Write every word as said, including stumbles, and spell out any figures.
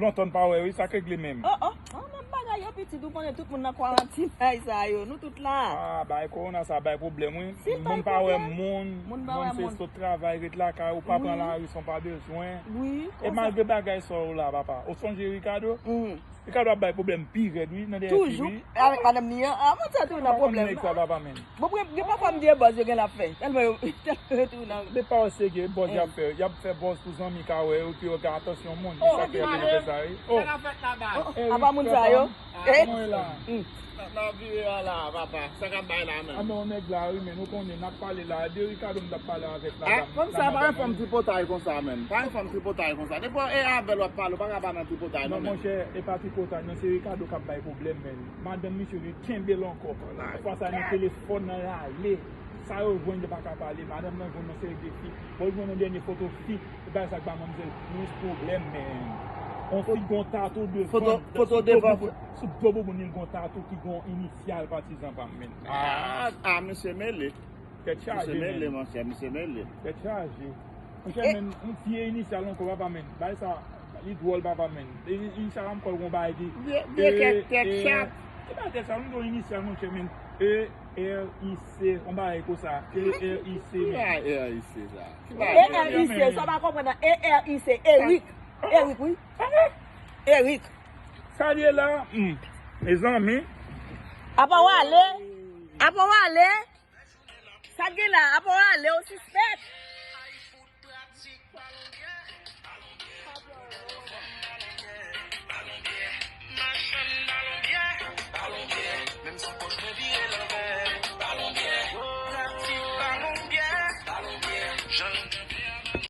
Lontan n pa wè wi, sa k regle menm? Oh, oh, oh, menm bagay yo pitit, ou konnen tout moun nan kwarantin ay sa yo, nou tout la. Ah, bagay kowona sa bay pwoblèm wi. Moun pa wè moun, moun se sot travay, ret lakay, ou pa pran lari san w pa bezwen. Wi. E malgre bagay sa yo la, papa, ou sonje Ricardo? Ricardo ap bay pwoblèm pi rèd wi nan dèyè fi wi. Toujou avèk madanm li an. Ah, mwen sa tou nan pwoblèm. Sa papa menm. Bon, gen pafwa m di e bòz yo gen l ap fè. Tèlman yo, tèlman yo tou nan. Men pa wè se gen bòz y ap fè. Y ap fè bòz pou zanmi ka wè yo, epi yo ka atansyon moun. Oh, sa fè yo fè sa wi. Oh. Apa moun sa yo? Eh? Mwen la. Nan vire a la, papa. Sa k ap bay la menm? Ah, men yon nèg la wi, men nou konnen n ap pale la. De Ricardo m t ap pale avèk la. Ah, dam. Konsa, pa yon fanm tripotay konsa menm. Pa yon fanm tripotay konsa. Depi e avè l w ap pale, ou pa ka pa nan tripotay non, non, men. Monchè, e pa tripotay non, se Ricardo k ap bay pwoblèm, men. Madanm misye li kenbe l ankò. Pafwa sa nan telefòn nan rale. Sa yo jwenn yo pa ka pale. Madanm nan jwenn yon seri de fi. Bon, jwenn yon dènye foto fi. E bagay sa k ba manmzèl plis pwoblèm, men. On fi gon tatou devan. Foto, foto devan. Sou do bouboun li gon tatou ki gon inisyal patizan pa m, men. Ah, ah, misye mele. Tèt chaje, men. Misye mele, monchè, misye mele. Tèt chaje. Monchè, men, yon vye inisyal ankò, papa, men. Bagay sa, li dwòl, papa, men. Inisyal ankò, gon bagay ki... Vye, vye tèt, tèt chat. Ki bagay tèt chat? M di w inisyal, monchè, men. E R I C, yon bagay konsa. E R I C, men. Ki bagay E R I C sa? Ki bagay E R I C, sa w pa konprann nan E R I C, Eric. Eric, wi. Eric. Sa l ye la? Hmm. Mezanmi. Apa w ale? Apa w ale? Sa k gen la? Apa w ale? Ou sispèk?